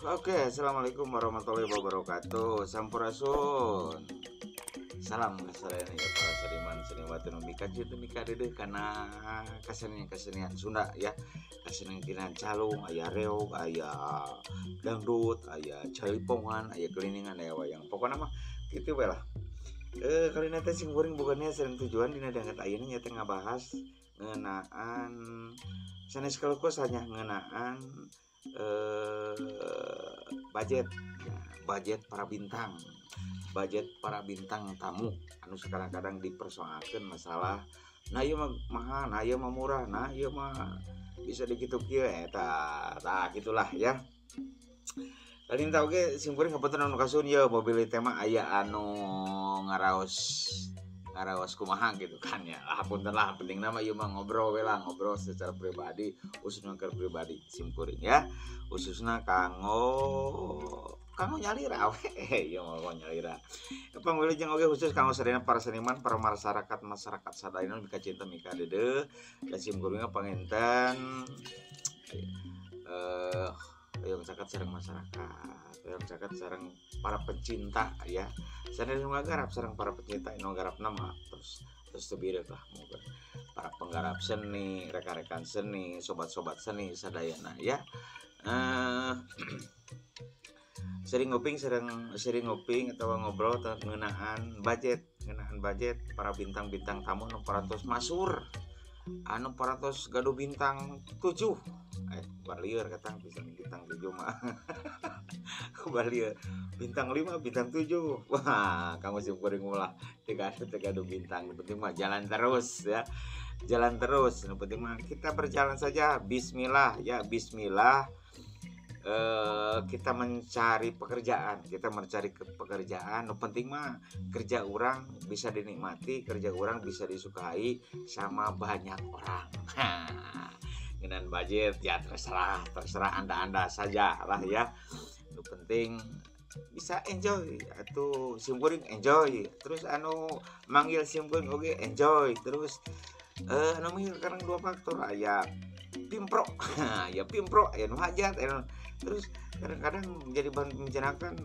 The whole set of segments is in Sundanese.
Oke, assalamualaikum warahmatullahi wabarakatuh. Sampurasun. Salam kasadayana ya para seniman seniwati nu mikacinta mikadeudeung kana kasenian-kasenian Sunda ya. Kasenian calung, aya reog, aya dangdut, aya jaipongan, aya keliningan, aya wayang. Pokokna mah kitu we lah. Kali teh sing kuring bukannya sareng tujuan dina danget ayeuna nya teh ngabahas ngeunaan sanes kalukos hanya ngeunaan budget ya, budget para bintang, budget para bintang tamu anu kadang-kadang dipersoalkan masalah, nah ieu mah mahal, nah ieu mah murah, nah ieu mah bisa dikitu kieu eta tah gitulah ya. Kali tah oge sim kuring hapunten anu kasun ye mobil tema aya anu ngaraos ngaraos kumaha gitu kan ya. Lah punten lah, penting nama ieu mah ngobrol we lah, ngobrol secara pribadi, khususna keur pribadi sim kuring ya. Khususna kanggo kanggo nyalira we, ieu mah kanggo nyalira. Pangwilujeng oge khusus kanggo sadayana para seniman, para masyarakat, masyarakat sadayana mika cinta mika deudeuh dan sim kuring panginten hoyong caket sareng masyarakat, hoyong caket sareng para pecinta ya. Sadaya nu ngagarap sareng para pecinta nu ngagarapna mah terus terus teu bireuk lah moga. Para penggarap seni, rekan-rekan seni, sobat-sobat seni sadayana ya. Sering nguping, sering sering nguping atau ngobrol tentang ngeunaan budget para bintang-bintang tamu anu parantos masur, anu parantos gaduh bintang 7. Balieur kata bisa bintang 7 mah. Balieur bintang 5, bintang 7. Wah, kamu sim kuring ulah teu gaduh bintang, yang penting mah jalan terus ya. Jalan terus, yang penting mah kita berjalan saja. Bismillah ya, bismillah. Kita mencari pekerjaan, kita mencari pekerjaan. Nu penting mah kerja orang bisa dinikmati, kerja orang bisa disukai sama banyak orang. Ngeunaan budget ya terserah, terserah anda-anda saja lah ya. Nu penting bisa enjoy atau sim kuring enjoy. Terus anu manggil sim kuring oge enjoy. Terus anu manggil kadang dua faktor aya pimpro, ya pimpro, aya nu hajat, aya nu terus kadang-kadang menjadi bahan pembicaraan,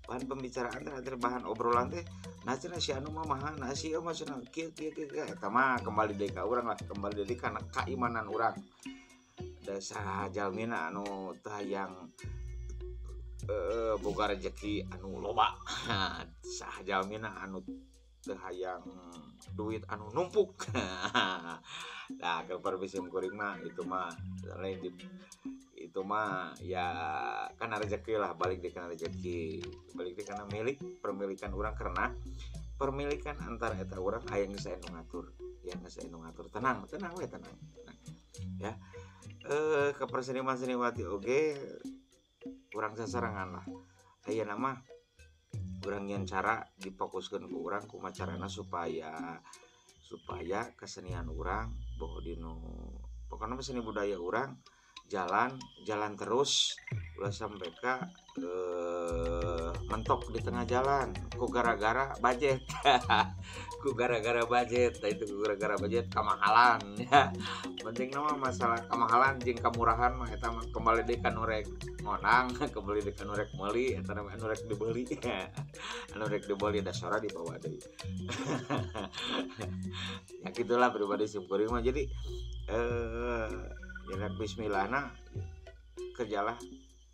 bahan pembicaraan teh bahan obrolan teh, nah cenah si anu mah mahal, nah si ieu mah cenah kieu kieu kieu kieu. Eta mah kembali deui ka urang lah, kembali deui kana kaimanan urang. Da saha jalmina anu teu hayang boga rejeki anu loba, saha jalmina anu teu hayang duit anu numpuk. Nah, ke sim kuring mah itu mah lain di, itu mah ya karena rezeki lah, balik di kana rezeki, balik di kana milik permilikan orang, karena permilikan antara eta urang aya geus aya nu ngatur, ya geus aya nu ngatur. Tenang, tenang we, tenang, tenang. Ya. Ke perseniman seniwati oge urang sasarangan lah. Ayeuna mah urang nyeun cara difokuskeun ku urang kumaha carana supaya supaya kesenian urang boh dinu pokokna mah seni budaya urang jalan jalan terus, ulah sampai ka mentok di tengah jalan ku gara-gara budget, ku gara-gara budget. Nah, itu ku gara-gara budget kamahalan ya. Penting mah masalah kamahalan jeung kamurahan mah eta mah kembali deui ka nu rek ngonang, kembali deui ka nu rek meuli, eta mah anu rek dibeli, anu rek dibeli da sora dibawa deui. Ya gitulah pribadi sim kuring mah. Jadi ya bismillahna kerjalah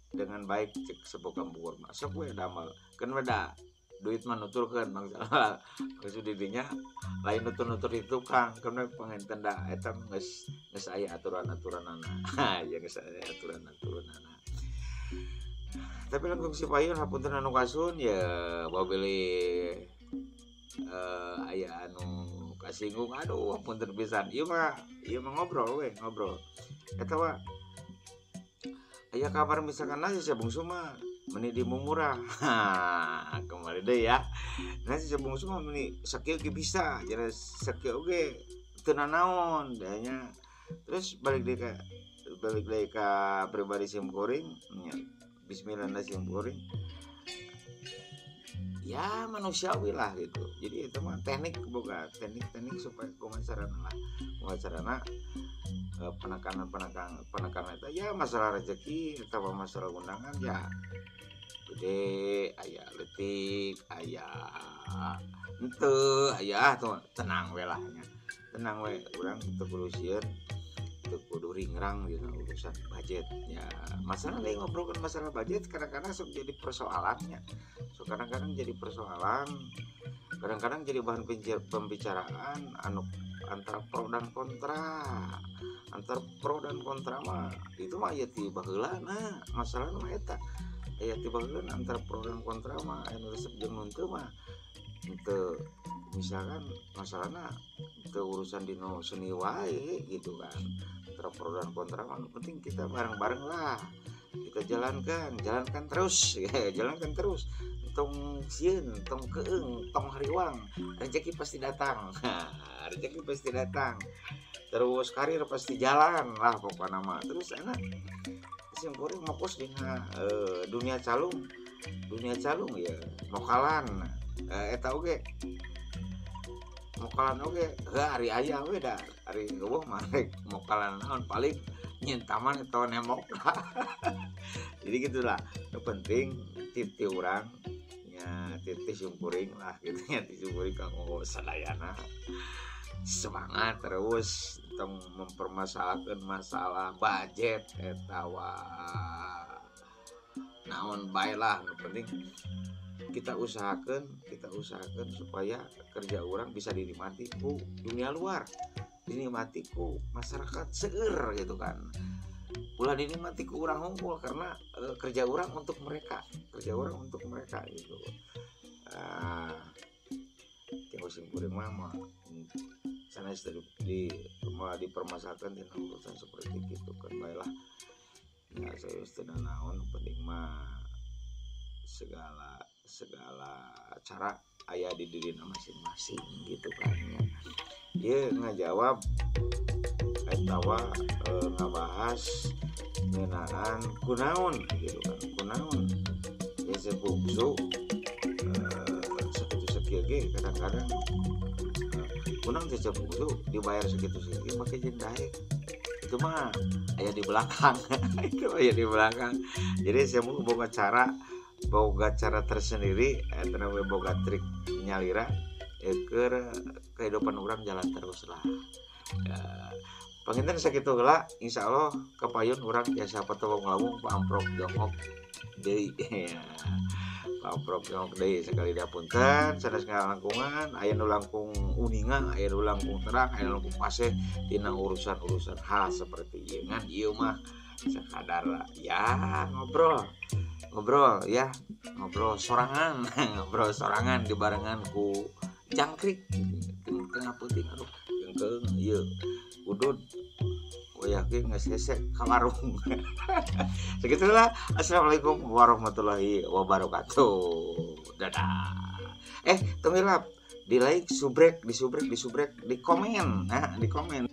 dengan baik, cek sepuh kampung mah sok we damel kan beda duit mah nuturkeun bangsa maksud didinya lain nutur-nutur di tukang karena pengen da eta geus geus aya aturan-aturanana ya, geus aya aturan-aturanana. Tapi langkung si payun hapunten anu kasun ya, bilih aya anu kasinggung, aduh hapunten pisan, ieu mah ngobrol we, ngobrol. Eta mah aya kabar misalkan nasi si bungsu mah meni di murah, kembali deh ya, nasi si bungsu mah meni sakieu ge bisa jadi sakieu oge teu nanaon nya. Terus balik deui ka balik deui ka pribadi sim kuring nya, bismillah sim kuring. ya manusiawi lah gitu. Jadi itu mah teknik, boga teknik-teknik supaya kumaha carana lah, kumaha carana penekanan itu ya masalah rezeki atau masalah undangan ya gede aya leutik aya henteu aya tuh tenang we lah nya, tenang we, urang teu kudu sieun, teu kudu ringrang dina urusan budget ya. Masalah deui ngobrolkeun masalah budget kadang-kadang sok jadi persoalannya, sok kadang-kadang jadi persoalan, kadang-kadang jadi bahan pembicaraan anu antara pro dan kontra. Antara pro dan kontra mah itu mah aya ti baheulana, masalahna mah eta aya ti baheulana antara pro dan kontra mah anu resep jeung nu henteu mah henteu, misalkan masalahna teu urusan dina seni wae gitu kan. Antara pro dan kontra mah anu penting kita bareng-bareng lah, kita jalankan, jalankan terus ya, jalankan terus, tong sieun, tong keung, tong hariwang, rezeki pasti datang. Rezeki pasti datang, terus karir pasti jalan lah pokokna mah. Terus enak sim kuring fokus dina dunia calung, dunia calung ya mokalan, eta oge mokalan oge heuh ari aya we da ari eueuh mah rek mokalan naon, paling nyintaman atau nembok. Jadi gitulah, yang penting titi urang nya, titi simkuring lah gitu nya, titi simkuring kanggo sadayana semangat terus tong mempermasalahkan masalah budget eta naon bae lah, yang penting kita usahakan supaya kerja orang bisa dinikmati ku dunia luar, dinikmati ku masyarakat seueur gitu kan. Ulah dinikmati ku urang hungkul karena kerja orang untuk mereka, kerja orang untuk mereka gitu. Tengok sim kuring mah sanes malah dipermasalahkan dina urusan seperti gitu kan baiklah. Ya saya teu naon, penting mah segala cara aya di dirina masing-masing gitu kan ya. Ieu ngajawab atawa ngabahas ngeunaan kunaon gitu kan, kunaon Cecep Bungsu sakitu sakieu ge kadang-kadang kunaon Cecep Bungsu dibayar sakitu sakieu make jeung daek, itu mah aya di belakang. Itu aya di belakang. Jadi saya mau boga cara tersendiri, eta we boga trik nyalira keur kehidupan urang jalan terus lah. Panginten sakitu heula, insyaallah kapayun urang tiasa patewong lawung paamprok jongok deui. Paamprok jongok deui sakali diapunten sanes ngalangkungan, aya nu langkung uninga, aya nu langkung terang, aya nu langkung paseh tina urusan-urusan hal seperti ieu. Ngan ieu mah sekadar lah ya ngobrol, ngobrol ya, ngobrol sorangan, ngobrol sorangan dibarengan ku jangkrik tengah peuting, aduh jengkeung ieu udud wayah ge geus hese ka warung. Segitulah, assalamualaikum warahmatullahi wabarakatuh, dadah. Tong hilap di like, subrek, di subrek, di subrek, di komen, nah di komen.